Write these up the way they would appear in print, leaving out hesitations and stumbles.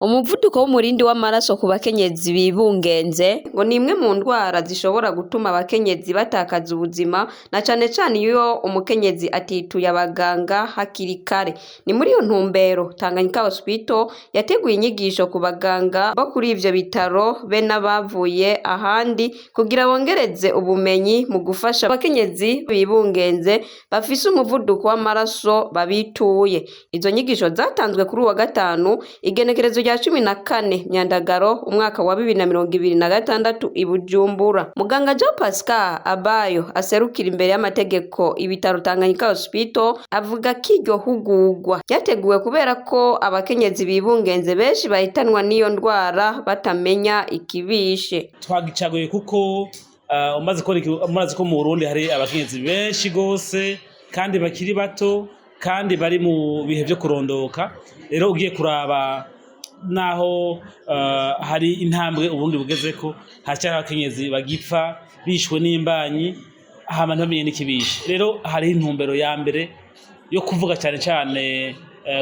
Umuvuduko w'umurindi w'amaraso ku bakenyezi bibungenze ngo ni imwe mu ndwara zishobora gutuma abakenyezi batakaza ubuzima, na cane cane iyo umukenyezi atituye abaganga hakiri kare. Ni muri iyo ntumbero Tanganyika Hospital yateguye inyigisho ku baganga bo kuri ivyo bitaro be n'abavuye ahandi, kugira bongereze ubumenyi mu gufasha abakenyezi bibungenze bafise umuvuduko w'amaraso babituye. Izo nyigisho zatanzwe kuri uwa gatanu, igenekerezo rya 14 Myandagaro, umwaka wa 2026 i Bujumbura. Muganga Jean Pascal Abayo, aserukira imbere y'amategeko ibitaro Tanganyika Hospital, avuga ko iryo hugurwa ryateguwe kubera ko abakenyezi bibungenze benshi bahitanwa n'iyo ndwara batamenya ikibishe. Twagicaguye kuko umaze kubona, murazi ko mu Burundi hari abakenyezi benshi gose kandi bakiri bato kandi bari mu bihe vyo kurondoka. Rero ugiye kuraba naho hari intambwe Uburundi bugezeko, haracyari abakenyezi bagipfa bishwe n'imbanyi hama ntibamenye n'ikibishe. Rero hariho intumbero ya mbere yo kuvuga cyane cyane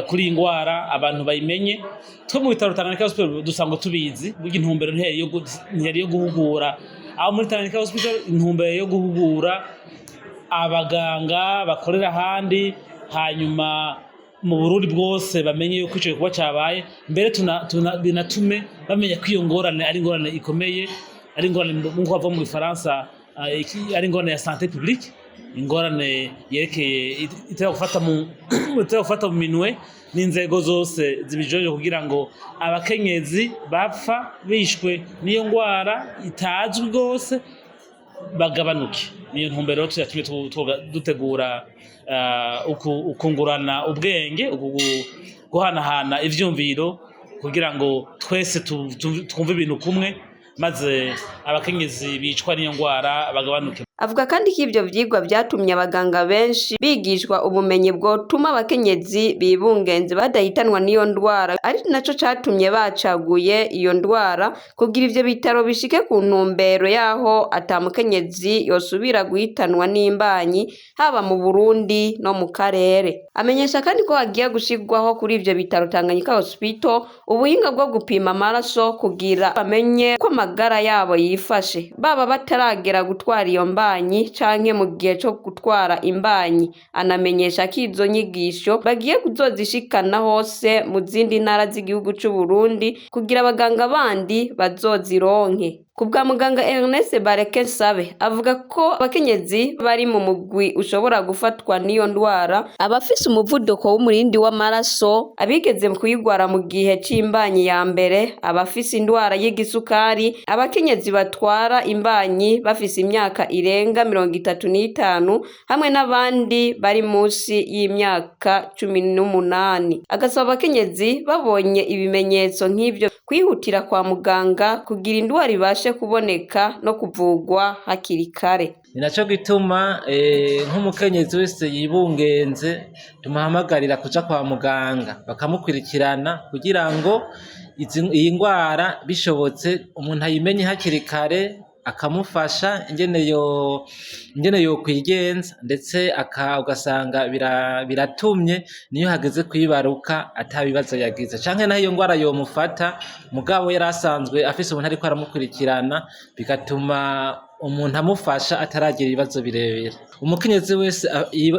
kuri iyi ngwara, abantu bayimenye. Twe mu bitaro Tanganyika Hospital dusanzwe tubizi. Burya intumbero ntiyari yo guhugura aho muri Tanganyika Hospital, intumbero yo guhugura abaganga bakorera ahandi, hanyuma mu Burundi bwose bamenye yuko ico gikorwa cabaye. Mbere binatume bamenya ko iyo ngorane ari ingorane ikomeye, ari ingorane, nkuko bavuga mu Gifaransa, ari ingorane ya santé publique, ingorane yerekeye itera gufata mu minwe n'inzego zose zibijejwe, kugira ngo abakenyezi bapfa bishwe n'iyo ngwara itazwi rwose bagabanuke. Niyo ntumbero yatumye dutegura ukungurana ubwenge, guhanahana ivyumviro, kugira ngo twese twumve ibintu kumwe, maze abakenyezi bicwa n'iyo ngwara bagabanuke. Avuga kandi ko ivyo vyigwa vyatumye abaganga benshi bigishwa ubumenyi bwotuma abakenyezi bibungenze badahitanwa n'iyo ndwara, ari naco catumye bacaguye iyo ndwara, kugira ivyo bitaro bishike ku ntumbero yaho ata mukenyezi yosubira guhitanwa n'imbanyi, haba mu Burundi no mu karere. Amenyesha kandi ko hagiye gushirwaho kuri ivyo bitaro Tanganyika Hospital ubuhinga bwo gupima amaraso, kugira bamenye ko amagara yabo yifashe, baba bataragera gutwara iyo mbanyi canke mu gihe co gutwara imbanyi. Anamenyesha ko izo nyigisho bagiye kuzozishikana hose mu zindi ntara z'igihugu c'u Burundi, kugira abaganga bandi bazozironke. Ku bwa muganga Ernest Bareke Nsabe, avuga ko abakenyezi bari mu mugwi ushobora gufatwa n'iyo ndwara: abafise umuvuduko w'umurindi w'amaraso, abigeze kuyigwara mu gihe c'imbanyi ya mbere, abafise indwara y'igisukari, abakenyezi batwara imbanyi bafise imyaka irenga 35, hamwe n'abandi bari munsi y'imyaka 18. Agasaba abakenyezi babonye ibimenyetso nk'ivyo kwihutira kwa muganga, kugira indwara ibashe kuboneka no kuvugwa hakiri kare. Ni naco gituma nk'umukenyezi wese yibungenze tumuhamagarira kuja kwa muganga bakamukurikirana, kugira ngo iyi ngwara bishobotse umuntu ayimenye hakiri kare, akamufasha ingene yokwigenza, ndetse ugasanga biratumye niyo hageze kwibaruka ata bibazo yagize, canke naho iyo ngwara yomufata mugabo yari asanzwe afise umuntu ariko aramukurikirana, bigatuma umuntu amufasha ataragira ibibazo birebire. Umukenyezi wese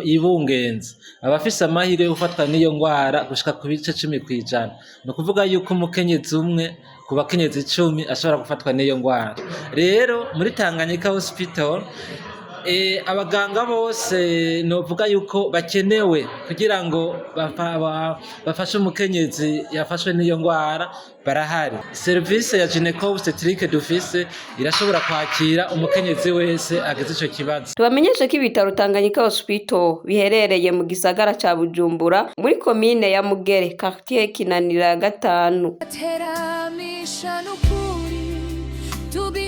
yibungenze aba afise amahirwe yo gufatwa n'iyo ngwara gushika ku bice 10%. Ni ukuvuga yuko umukenyezi umwe ku bakenyezi 10 ashobora gufatwa n'iyo ngwara. Rero muri Tanganyika Hospital abaganga bose novuga yuko bakenewe kugira ngo bafashe umukenyezi yafashwe n'iyo ngwara barahari. Serivisi ya gynéco obstétrique dufise irashobora kwakira umukenyezi wese agize ico kibazo. Tubamenyeshe ko ibitaro Tanganyika Hospital biherereye mu gisagara ca Bujumbura, muri komine ya Mugere, quartier Kinanira ya gatanu. Teramisha n'ukuri tubi.